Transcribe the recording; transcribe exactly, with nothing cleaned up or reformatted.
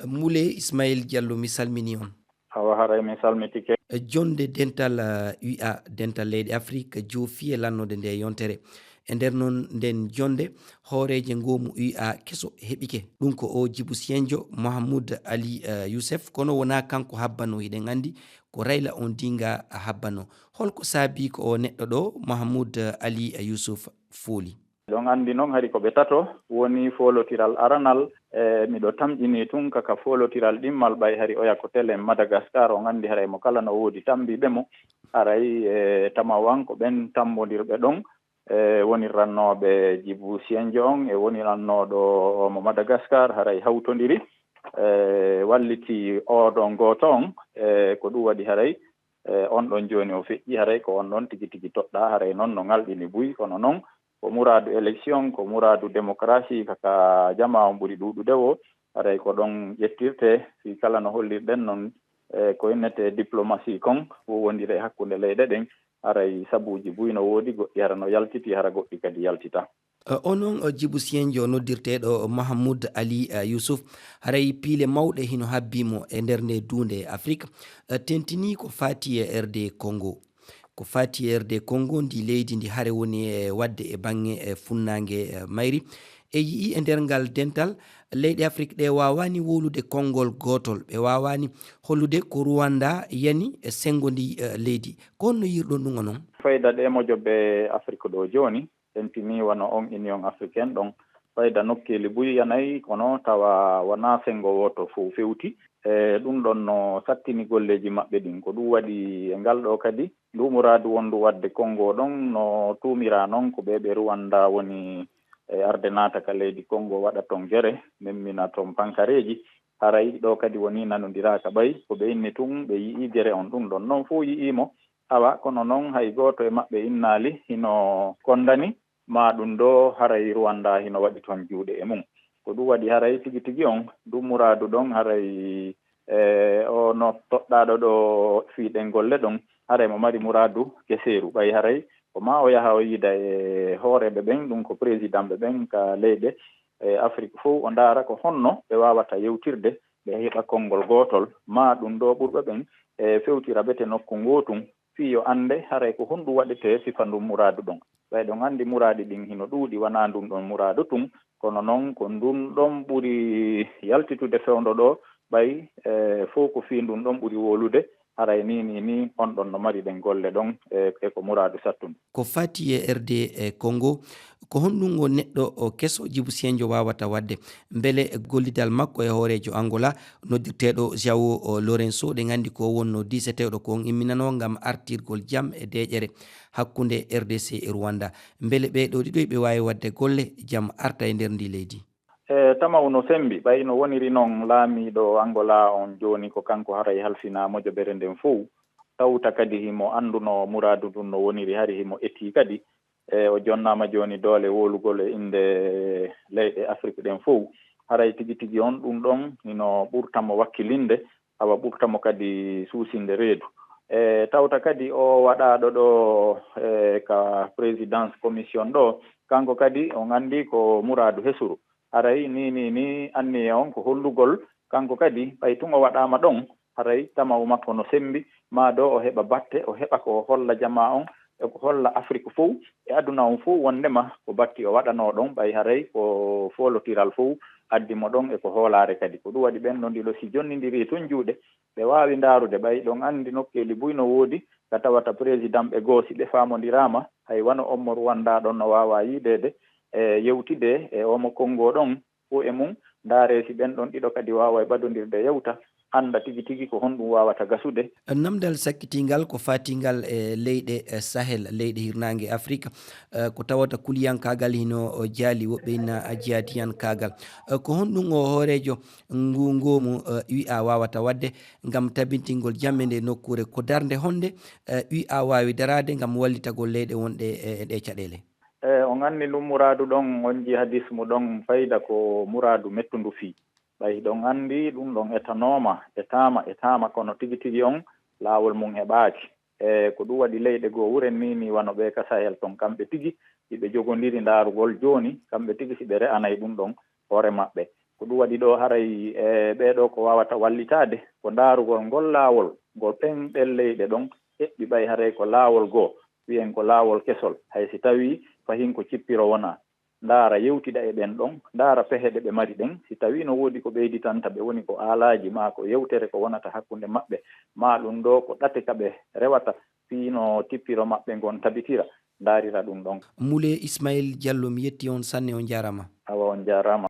Mule Ismail Diallo, mi salmini on. Awa, haray mi salmitike. Jonde dental, eh, U A, dental leyɗe Afrik, joofi e lannoode nde yontere. E nder noon nden jonde, hooreeje ngoomu U A keso heɓike. Ɗum ko o Jibu Sienjo, Mahamoud Ali, eh, Youssef, kono wonaa kanko habbano, hiɗen anndi ko Rayla Odinga habbano. Holko saabii ko o neɗɗo ɗo, Mahamoud Ali, eh, Youssouf, fooli? Ɗon anndi noon hari ko ɓe tato woni foolotiral aranal, e miɗo tamƴini tun kaka foolotiral ɗimmal ɓay hari oya ko telen Madagascar, on anndi haray mo kala no woodi tambiiɓe mo, haray, e, tamawan ko ɓen tambondirɓe ɗon, e, woni rannooɓe Jibu Sienjo on, e woni rannooɗo mo Madagascar, haray hawtondiri, e, walliti oo ɗon gooto on, e, ko ɗum waɗi haray, e, on ɗon jooni o feƴƴi, haray ko on ɗon tigi tigi toɗɗaa, haray noon no ŋalɗini buy, kono noon ko muraadu élection, ko muraadu démocratie, kaka jamaa on ɓuri ɗuuɗude o, haray ko ɗon ƴettirte, fii kala no hollirɗen noon, e, ko innetee diplomatie kon, wowondire hakkunde leyɗe ɗen, haray sabuuji buy no woodi, goɗɗi hara no yaltiti, hara goɗɗi kadi yaltitaa. Eh, onon, eh, Jibu Sienjo noddirteeɗo Mahamoud Ali, eh, Youssouf, haray piile mawɗe hino habbii mo e nder nde duunde e Afrik, eh, tentinii ko faati e R D Congo. Ko faati e R D Congo, ndi leydi ndi hare woni e waɗde e baŋŋe, eh, funnaange, eh, mayri. E yi'i e nder ngal dental, leyɗe Afrik ɗe waawaani wowlude konngol gootol, ɓe waawaani hollude ko Rwanda yani e senngo ndi, eh, leydi. Ko honno yi'irɗon ɗum onon? Fayda ɗe mojobe Afrik ɗo jooni, tentinii wano on Union Africaine ɗon. Fayda nokkeeli buy yanay, kono tawa wonaa senngo wooto fow fewti. E ɗum ɗon no sattini golleeji maɓɓe ɗin. Ko ɗum waɗi e ngal ɗo kadi, ndu muraadu wondu waɗde Congo ɗon no tuumiraa non ko ɓe ɓe Rwanda woni e arde naata ka leydi Congo, waɗa ton gere, memmina ton pankareeji. Haray ɗo kadi woni nanondiraa ka ɓay, ko ɓe inni tun ɓe yi'ii gere on. Ɗum ɗon non fow yi'ii mo. Awa, kono non hay gooto e maɓɓe innaali hino kondani, maa ɗum ɗo haray Rwanda hino waɗi ton juuɗe e mum. Ko ɗum waɗi haray tigi tigi on, ndu muraadu ɗon haray, e, o no toɗɗaaɗo ɗo fii ɗen golle ɗon, haray mo mari muraadu keseeru. Ɓay haray ko maa o yaha o yiida e hooreeɓe ɓen, ɗum ko président ɓe ɓen ka leyɗe, e, Afrik fow, o ndaara ko honno ɓe waawata yewtirde, ɓe heɓa konngol gootol, maa ɗum ɗo ɓurɓe ɓen, e, fewtira bete nokku ngootun, fii yo annde haray ko honɗum waɗetee sifa ndun muraadu ɗon. Ɓay ɗon anndi muraadi ɗin hino ɗuuɗi, wanaa ndun ɗon muraadu tun, kono non ko ndun ɗon ɓuri yaltitude fewndo ɗo, ɓay, e, fow ko fii ndun ɗon ɓuri wowlude, haray ni, ni, ni, on ɗon no mari ɗen golle ɗon, e, e ko muraadu sattun. Ko faati e R D Congo, ko honɗum o neɗɗo o keso Jibu Sienjo waawata waɗde? Mbele gollidal makko e hooreejo Angola, noddirteeɗo João Lourenço, ɗen anndi ko wonno diiseteeɗo ko on imminanoo ngam artirgol jam e deeƴere hakkunde R D C e Rwanda. Mbele ɓee ɗoo ɗiɗo ɓe waawi waɗde golle jam arta e nder ndi leydi? E, tamaw no sembi, ɓay no woniri non laamiiɗo Angola on jooni ko kanko haray halfinaa mojobere nden fow. Tawta kadi himo annduno muraadu ndun no woniri, hari himo etii kadi. E, o jonnaama jooni doole wowlugol e innde leyɗe Afrik ɗen fow. Haray tigi tigi on ɗum ɗon hino ɓurta mo wakkilinde, awa ɓurta mo kadi suusinde reedu. E, tawta kadi o waɗaaɗo ɗo, e, ka présidence commission ɗo, kanko kadi on anndi ko muraadu hesuru. Haray ni, ni, ni anniya on ko hollugol, kanko kadi, ɓay tun o waɗaama ɗon, haray tamaw makko no sembi, maa do o heɓa batte, o heɓa ko o holla jamaa on, e ko holla Afrik fow, e aduna on fow, wondema ko batti o waɗanoo ɗon, ɓay haray ko foolotiral fow addi mo ɗon, e ko hoolaare kadi. Ko ɗum waɗi ɓen ɗon ɗiɗo si jonnindiri tun juuɗe, ɓe waawi ndaarude, ɓay ɗon anndi nokkeeli buy no woodi, ka tawata président ɓe goo, si ɓe faamondiraama, hay wano on mo Rwanda ɗon no waawa yiideede, e yewtide e o mo Congo ɗon, fow e mum, ndaaree si ɓen ɗon ɗiɗo kadi waaway ɓadondirde yewta, annda tigi tigi ko honɗum waawata gasude. Namdal sakkitiingal ko faatingal e leyɗe, e, Sahel, leyɗe hirnaange Afrik, e, ko tawata kuliyankaagal hino jaali, woɓɓe inna jihaadiyankaagal. E, ko honɗum o hooreejo ngu ngoomu, e, U A waawata waɗde ngam tabintingol jam e nde nokkuure? Ko darnde honde, e, U A waawi daraade ngam wallitagol leyɗe wonɗe e, e ɗee caɗeele? E, on anndi ndun muraadu ɗon, on jihadismu ɗon, fayda ko muraadu mettundu fii. Ɓay ɗon anndi ɗun ɗon etanooma, etaama, etaama, kono tigi tigi on laawol mum heɓaaki. E, ko ɗum waɗi leyɗe goo wuren ni, ni wano ɓe ka Sahel ton, kamɓe tigi si ɓe jogondiri ndaarugol jooni, kamɓe tigi si ɓe re'anay ɗun ɗon hoore maɓɓe. Ko ɗum waɗi ɗo haray e ɓee ɗoo ko waawata wallitaade ko ndaarugol ngol laawol ngol ɓen ɗen leyɗe ɗon eɓɓi ɓay haray ko laawol goo, wiyen ko laawol kesol, hay si tawii fahin ko cippiro wonaa. Ndaara yewtida e ɓen ɗon, ndaara pehe ɗe ɓe mari ɗen, si tawii no woodi ko ɓeyditanta ɓe, woni ko aalaaji maa ko yewtere ko wonata hakkunde maɓɓe, maa ɗum ɗoo ko ɗate ka ɓe rewata fii no tippiro maɓɓe ngon tabitira, ndaarira ɗum ɗon. Mule Ismail Diallo, mi yetti on sanne, on jaarama. Awa on jaarama.